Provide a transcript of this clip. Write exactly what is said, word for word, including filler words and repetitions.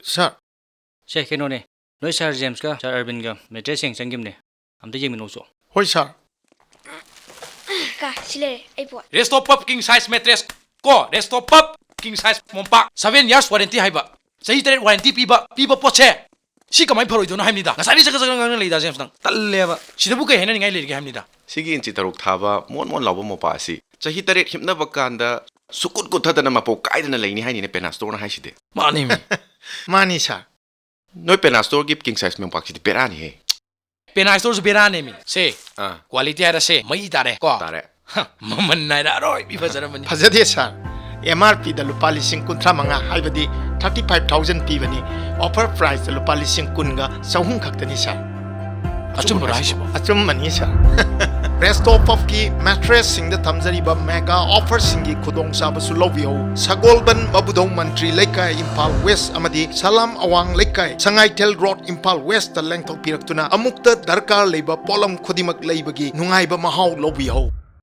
ꯁꯥꯔ꯫ ꯁꯦ, ꯀꯩꯅꯣꯅꯦ, ꯅꯣꯏ ꯁꯥꯔ ꯖꯦꯝꯁꯀ ꯁꯥꯔ ꯑꯔꯕꯤꯟꯒ ꯃꯦꯇ꯭ꯔꯦꯁ ꯌꯦꯡ ꯆꯪꯈꯤꯕꯅꯦ꯫ ꯑꯝꯇ ꯌꯦꯡꯃꯤꯟꯅꯧꯁꯣ꯫ ꯍꯣꯏ ꯁꯥꯔ꯫ ꯀꯥ, ꯁꯤ ꯂꯩꯔꯦ, ꯑꯩ ꯄꯣꯠ꯫ Resto Puff King Size Mattress ꯀꯣ, Resto Puff King Size ꯃꯣꯝꯄꯥꯛ, seven years warranty ꯍꯥꯏꯕ, ꯆꯍꯤ ꯇꯔꯦꯠ warranty ꯄꯤꯕ, ꯄꯤꯕ ꯄꯣꯠꯁꯦ ꯁꯤ ꯀꯃꯥꯏꯅ ꯐꯔꯣꯏꯗꯣꯏꯅꯣ ꯍꯥꯏꯕꯅꯤꯗ꯫ ꯉꯁꯥꯏꯗꯤ ꯆꯒꯠ ꯆꯒꯠ ꯉꯥꯡꯅ ꯂꯩꯗ ꯖꯦꯝꯁ ꯅꯪ꯫ ꯇꯜꯂꯦꯕ꯫ ꯁꯤꯗꯕꯨ ꯀꯩ ꯍꯥꯏꯅꯅꯤꯡꯉꯥꯏ ꯂꯩꯔꯤꯒꯦ ꯍꯥꯏꯕꯅꯤꯗ꯫ ꯁꯤꯒꯤ ꯏꯟꯆꯤ ꯇꯔꯨꯛ ꯊꯥꯕ ꯃꯣꯟ ꯃꯣꯟ ꯂꯥꯎꯕ ꯃꯣꯝꯄꯥꯛ ꯑꯁꯤ ꯆꯍꯤ ꯇꯔꯦꯠ ꯍꯤꯞꯅꯕ ꯀꯥꯟꯗ ꯁꯨꯀꯨꯠ ꯀꯨꯠꯊꯗꯅ ꯃꯄꯧ ꯀꯥꯏꯗꯅ ꯂꯩꯅꯤ ꯍꯥꯏꯅꯤꯅꯦ ꯄꯦꯅꯥ ꯁ꯭ꯇꯣꯔꯅ ꯍꯥꯏꯁꯤꯗꯤ꯫ ꯃꯥꯅꯦꯃꯤ꯫ ꯃꯥꯅꯤ ꯁꯥꯔ꯫ ꯅꯣꯏ ꯄꯦꯅꯥ ꯁ꯭ꯇꯣꯔꯒꯤ ꯀꯤꯡ ꯁꯥꯏꯖ ꯃꯣꯝꯄꯥꯛꯁꯤꯗꯤ ꯕꯦꯔꯥꯅꯤꯍꯦ꯫ ꯄꯦꯅꯥ ꯁ꯭ꯇꯣꯔꯁꯨ ꯕꯦꯔꯥꯅꯦꯃꯤ꯫ ꯁꯦ, ꯑꯥ꯫ ꯀ꯭ꯋꯥꯂꯤꯇꯤ ꯍꯥꯏꯔꯁꯦ ꯃꯩ ꯇꯥꯔꯦ ꯀꯣ꯫ ꯇꯥꯔꯦ꯫ ꯍ, ꯃꯃꯜ ꯍꯥꯏꯔ ꯑꯔꯣꯏꯕꯤ ꯐꯖꯔꯝꯃꯅꯤ꯫ ꯐꯖꯗꯦ ꯁꯥꯔ꯫ ꯑꯦꯝ ꯑꯥꯔ ꯄꯤꯗ ꯂꯨꯄꯥ ꯂꯤꯁꯤꯡ ꯀꯨꯟꯊ꯭ꯔꯥ ꯃꯉꯥ ꯍꯥꯏꯕꯗꯤ ꯊꯥꯔꯇꯤ ꯐꯥꯏꯚ ꯊꯥꯎꯖꯟ ꯄꯤꯕꯅꯤ꯫ ꯑꯣꯐꯔ ꯄ꯭ꯔꯥꯏꯁꯇ ꯂꯨꯄꯥ ꯂꯤꯁꯤꯡ ꯀꯨꯟꯒ ꯆꯍꯨꯝ ꯈꯛꯇꯅꯤ ꯁꯥꯔ꯫ ꯑꯆꯨꯝꯕꯔꯣ ꯍꯥꯏꯁꯤꯕꯣ? ꯑꯆꯨꯝꯕꯅꯤ ꯁꯥꯔ꯫ ꯔꯦꯁꯇꯣ ꯄꯐꯀꯤ ꯃꯦꯇ꯭ꯔꯦꯁꯁꯤꯡꯗ ꯊꯝꯖꯔꯤꯕ ꯃꯦꯒꯥ ꯑꯣꯐꯔꯁꯤꯡꯒꯤ ꯈꯨꯗꯣꯡꯆꯥꯕꯁꯨ ꯂꯧꯕꯤꯍꯧ꯫ ꯁꯒꯣꯜꯕꯟ ꯃꯕꯨꯗꯧ ꯃꯟꯇ꯭ꯔꯤ ꯂꯩꯀꯥꯏ, ꯏꯝꯐꯥꯜ ꯋꯦꯁ ꯑꯃꯗꯤ ꯁꯂꯥꯝ ꯑꯋꯥꯡ ꯂꯩꯀꯥꯏ, ꯁꯉꯥꯏꯊꯦꯜ ꯔꯣꯗ, ꯏꯝꯐꯥꯜ ꯋꯦꯁꯇ ꯂꯦꯡꯊꯣꯛꯄꯤꯔꯛꯇꯨꯅ ꯑꯃꯨꯛꯇ ꯗꯔꯀꯥꯔ ꯂꯩꯕ ꯄꯣꯠꯂꯝ ꯈꯨꯗꯤꯡꯃꯛ ꯂꯩꯕꯒꯤ ꯅꯨꯡꯉꯥꯏꯕ ꯃꯍꯥꯎ ꯂꯧꯕꯤꯍꯧ꯫